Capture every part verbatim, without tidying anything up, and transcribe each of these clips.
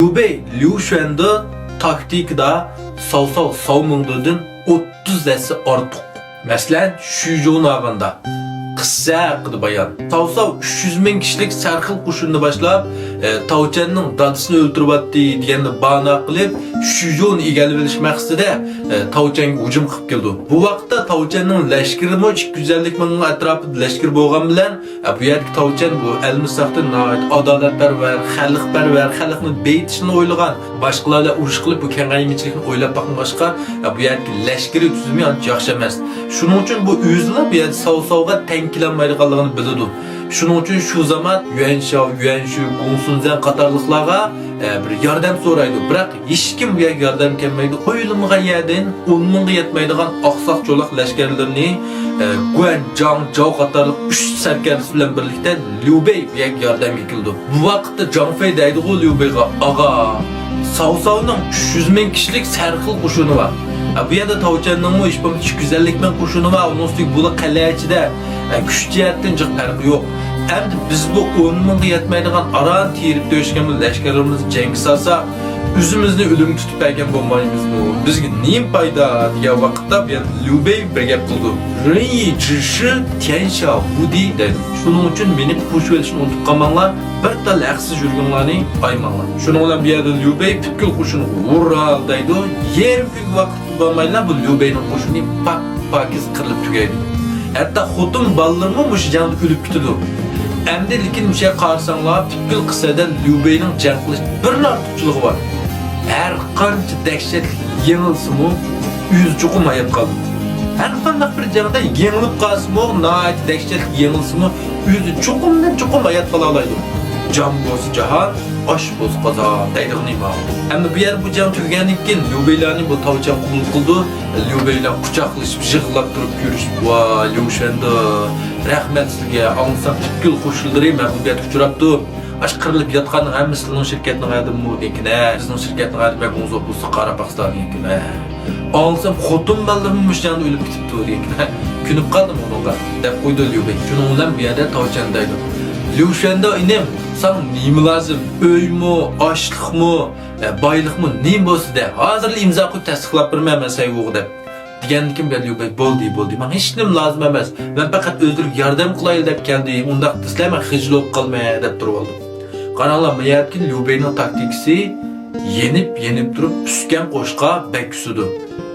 ليۇ بېي، ليۇ شۈەندې تاكتىكىدا ساۋساۋ ساۋمىڭدېدىن ئوتتۇز ھەسسە ئارتۇق. مەسىلەن، شۈجوۋنى ئالغاندا، قىسسە ھەققىدە بايان. ساۋساۋ ئۈچ يۈز مىڭ كىشىلىك سەرخىل قوشۇننى باشلاپ، ئى، تاۋچەننىڭ دادىسىنى ئۆلتۈرۈۋەتتى دېگەننى باھانە قىلىپ، شۈجوۋنى ئېگىلىۋېلىش مەقسىتىدە، ئى، تاۋچەنگە ھۇجۇم قىلىپ كېلىدۇ. بۇ ۋاقىتتا تاۋچەننىڭ لەشكىرىمۇ ئىككى يۈز ئەللىك مىڭ ئەتراپىدا لەشكىر بولغان بىلەن، ئە، بۇ يەردىكى تاۋچەن بۇ ئەلمىساقتىن ناھايىتى ئادالەتپەرۋەر، خەلقپەرۋەر، خەلقنى بېيىتىشنى ئويلىغان، باشقىلار بىلەن ئۇرۇش قىلىپ، بۇ كېڭەيمىچىلىكنى ئويلاپ باقمىغاچقا، ئە، بۇ يەردىكى لەشكىرىي تۈزۈمى ئانچە ياخشى ئەمەس. شۇنىڭ ئۈچۈن بۇ ئۆزىلا بۇ يەردە ساۋساۋغا تەڭ كېلەلمەيدىغانلىقىنى بىلىدۇ. شۇنىڭ ئۈچۈن شۇ زامان يۈەنشاۋ، يۈەنشۈ، گۇڭسۇنزەن قاتارلىقلارغا، ئە، بىر ياردەم سورايدۇ. بىراق ھېچكىم بۇ يەرگە ياردەم كەلمەيدۇ. ئويلىمىغان يەردىن ئون مىڭغا يەتمەيدىغان ئاقساق چولاق لەشكەرلىرىنى، ئە، گۇەن، جاڭ، جاۋ قاتارلىق ئۈچ سەركەردىسى بىلەن بىرلىكتە ليۇ بېي بۇ يەرگە ياردەمگە كېلىدۇ. بۇ ۋاقىتتا جاڭ فېي دەيدىغۇ ليۇ بېيغا، ئاغا، ساۋساۋنىڭ ئۈچ يۈز مىڭ كىشىلىك سەرخىل قوشۇنى بار. ئە، بۇ يەردە تاۋچەننىڭمۇ ھېچ بولمىسا ئىككى يۈز ئەللىك مىڭ قوشۇنى بار، ئۇنىڭ ئۈستىگە بۇلا قەلئە ئىچىدە، ئە، كۈچ جەھەتتىن جىق پەرقى يوق. ئەمدى بىز بۇ ئون مىڭغا يەتمەيدىغان ئاران تېرىپ تۆشكەن بۇ لەشكەرلىرىمىزنى جەڭگە سالساق، ئۆزىمىزنى ئۆلۈمگە تۇتۇپ بەرگەن بولمايمىزمۇ؟ بىزگە نېمە پايدا؟ دېگەن ۋاقىتتا بۇ يەردە ليۇ بېي بىر گەپ قىلىدۇ. رېنيى جىشى تيەنشا ۋۇدى دەيدۇ. شۇنىڭ ئۈچۈن مېنى قوشۇۋېلىشنى ئۇنتۇپ قالماڭلار، بىر تال ھەقسىز يۈرگۈڭلارنى ئايىماڭلار. شۇنىڭ بىلەن بۇ يەردە ليۇ بېي پۈتكۈل قوشۇنىغا ھۇررا دەيدۇ. يېرىم كۈنگە ۋاقىت بولمايلا بۇ ليۇ بېينىڭ قوشۇنى پاك-پاكىز قىرىلىپ تۈگەيدۇ. ھەتتا خوتۇن بالىلىرىمۇ مۇشۇ جەڭدە ئۆلۈپ كېتىدۇ. ئەمدى لېكىن مۇشۇ يەرگە قارىساڭلار، پۈتكۈل قىسسەدە ليۇ بېينىڭ جەڭ قىلىش بىرلا ئارتۇقچىلىقى بار. ھەر قانچە دەھشەتلىك يېڭىلسىمۇ، ئۆزى چوقۇم ھايات قالىدۇ. ھەر قانداق بىر جەڭدە يېڭىلىپ قالسىمۇ، ناھايىتى دەھشەتلىك يېڭىلسىمۇ، ئۆزى چوقۇمدىن چوقۇم ھايات قالالايدۇ. جان بولسا جاھان، ئاش بولسا قازان دەيدىغىنى بار. ئەمدى بۇ يەر بۇ جەڭ تۈگىگەندىن كېيىن ليۇ بېيلارنى بۇ تاۋچەن قوبۇل قىلىدۇ. ليۇ بېيلار قۇچاقلىشىپ، يىغلاپ تۇرۇپ كۆرۈشۈپ، ۋاي، ليۇ شۈەندې، رەھمەت سىزگە. ئاڭلىسام پۈتكۈل قوشۇنلىرى مەغلۇبىيەتكە ئۇچراپتۇ. ئاشۇ قىرىلىپ ياتقاننىڭ ھەممىسى سىلىنىڭ شىركەتنىڭ ئادىمىمۇ دېگەنكىنە، بىزنىڭ شىركەتنىڭ ئادىمى بەك ئوڭزاق بولسا قاراپ باقسىلا دېگەنكىنە. ئاڭلىسام خوتۇن بالىلىرىمۇ مۇشۇ جەڭدە ئۆلۈپ كېتىپتۇ دېگەنكىنە. كۆنۈپ قالدىم ئۇنىڭغا، دەپ قويدى ليۇ بېي. شۇنىڭ بىلەن بۇ يەردە تاۋچەن دەيدۇ. ليۇ شۈەندې ئىنىم، ساڭا نېمە لازىم؟ ئۆيمۇ، ئاشلىقمۇ، ئە، بايلىقمۇ، نېمە بولسا دە، ھازىرلا ئىمزا قويۇپ تەستىقلاپ بېرىمەن مەن سەيۋۇغا دەپ. دېگەندىكىن بۇ يەردە ليۇ بېي، بولدى، بولدى، ماڭا ھېچنېمە لازىم ئەمەس. مەن پەقەت ئۆزلىرىگە ياردەم قىلايلى دەپ كەلدىم. ئۇنداق دېسىلە مەن خىجىل بولۇپ قالىمەن دەپ تۇرۇۋالدىم. قاراڭلار، مايەتكىن ليۇ بېينىڭ تاكتىكىسى يېنىپ، يېنىپ تۇرۇپ ئۈسكەن قوشقا بەك كۈسىدۇ.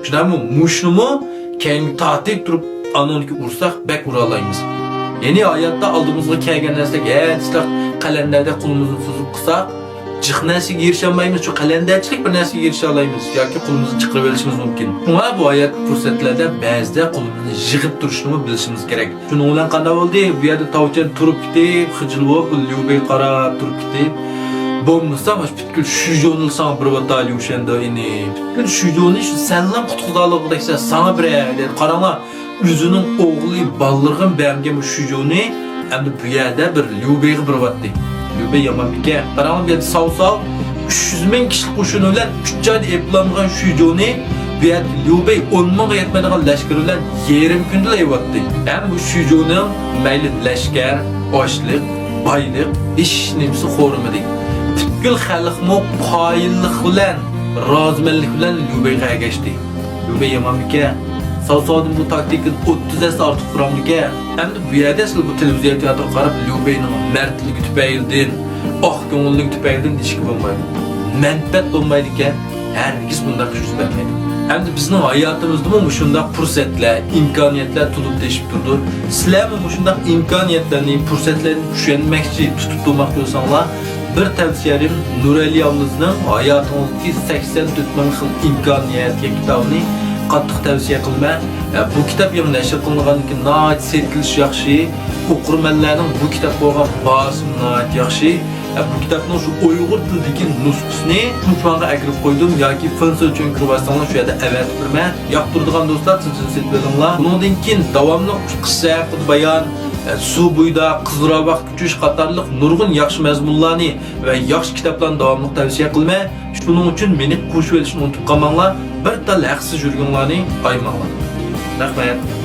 شۇنداقمۇ؟ مۇشۇنىمۇ كەينىگە تارتىپ تۇرۇپ ئانىڭدىكى ئۇرساق بەك ئۇرالايمىز. يەنى ھاياتتا ئالدىمىزغا كەلگەن نەرسىلەرگە ھەدىسلەر قەلەندەردەك قولىمىزنى سوزۇپ قىلساق، جىق نەرسىگە ئېرىشەلمەيمىز، شۇ قەلەندەرچىلىك بىر نەرسىگە ئېرىشەلەيمىز ياكى قولىمىزنى چىقىرىۋېلىشىمىز مۇمكىن. شۇڭا بۇ ھاياتتىكى پۇرسەتلەردە بەزىدە قولىمىزنى يىغىپ تۇرۇشنىمۇ بىلىشىمىز كېرەك. شۇنىڭ بىلەن قانداق بولدى؟ بۇ يەردە تاۋچەن تۇرۇپ كېتىپ، خىجىل بولۇپ، بۇ ليۇ بېيغا قاراپ تۇرۇپ كېتىپ، بولمىسا مانا پۈتكۈل شۈجونى ساڭا بېرىۋاتا، ليۇ شۈەندې ئىنى. پۈتكۈل شۈجونى شۇ سەنلا قۇتقۇزالىغۇدەكسەن، ساڭا بېرەي دەپ. قاراڭلار، ئۆزىنىڭ ئوغلى بالىلىرىغىمۇ بەرمىگەن بۇ شۈجونى ئەمدى بۇ يەردە بىر ليۇ بېيغا بېرىۋاتتى. ليۇ بېي يامان بىكەن. قاراڭلار، بۇ يەردە ساۋساۋ ئۈچ يۈز مىڭ كىشىلىك قوشۇنى بىلەن ئۈچ ئايدا ئېلىپ بولالمىغان شۈجونى بۇ يەردە ليۇ بېي ئون مىڭغا يەتمەيدىغان لەشكىرى بىلەن يېرىم كۈندىلا ئېلىۋاتتى. ھەم بۇ شۈجونىڭ مەيلى لەشكەر، ئاشلىق، بايلىق، ھېچ نېمىسى خورىمىدى. پۈتكۈل خەلقمۇ قايىللىق بىلەن، رازىمەنلىك بىلەن ليۇ بېيغا ئەگەشتى. ليۇ بېي يامان بىكەن. ساۋساۋدىن بۇ تاكتىكىدىن ئوتتۇز ھەسسە ئارتۇق تۇرامدىكەن. ئەمدى بۇ يەردە سىلەر بۇ تېلېۋىزور تىياتىرغا قاراپ، ليۇ بېينىڭ مەردلىكى تۈپەيلىدىن، ئاق كۆڭۈللۈكى تۈپەيلىدىن دېيىشكە بولمايدۇ. مەنپەئەت بولمايدىكەن، ھەرگىز بۇنداق يۈز بەرمەيدۇ. ئەمدى بىزنىڭ ھاياتىمىزدىمۇ مۇشۇنداق پۇرسەتلەر، ئىمكانىيەتلەر تولۇپ تېشىپ تۇرىدۇ. سىلەرمۇ مۇشۇنداق ئىمكانىيەتلەرنى، پۇرسەتلەرنى چۈشەنمەكچى، تۇتۇپ تۇرماقچى بولساڭلار، بىر تەۋسىيەم، نۇرئەلى ئابلىزنىڭ ھاياتىڭىزدىكى سەكسەن تۆت مىڭ خىل ئىمكانىيەت دېگەن كىتابىنى قاتتىق تەۋسىيە قىلىمەن. ئە، بۇ كىتاب يېڭى نەشر قىلىنغاندىن كېيىن ناھايىتى سېتىلىشى ياخشى. ئوقۇرمەنلەرنىڭ بۇ كىتابقا بولغان باھاسىمۇ ناھايىتى ياخشى. ئە، بۇ كىتابنىڭ شۇ ئۇيغۇر تىلىدىكى نۇسخىسىنى تۇڭچۈەنغا ئەكىرىپ قويدۇم ياكى فېنسىچۈەن كىرىۋالساڭلار شۇ يەردە ئەۋەتىپ بېرىمەن. ياقتۇرىدىغان دوستلار تېزدىن سېتىۋېلىڭلار. بۇنىڭدىن كېيىن داۋاملىق قىسسە ھەققىدە بايان، ئە، سۇ بويىدا قىزغىن ۋاقىت كۆچۈرۈش قاتارلىق نۇرغۇن ياخشى مەزمۇنلارنى ۋە ياخشى كىتابلارنى داۋاملىق تەۋسىيە قىلىمەن. شۇنىڭ ئۈچۈن مېنى قوشۇۋېلىشنى ئۇنتۇپ قالماڭلار. بىر تال ھەقسىز يۈرگۈڭلارنى ئايىماڭلار. رەھمەت.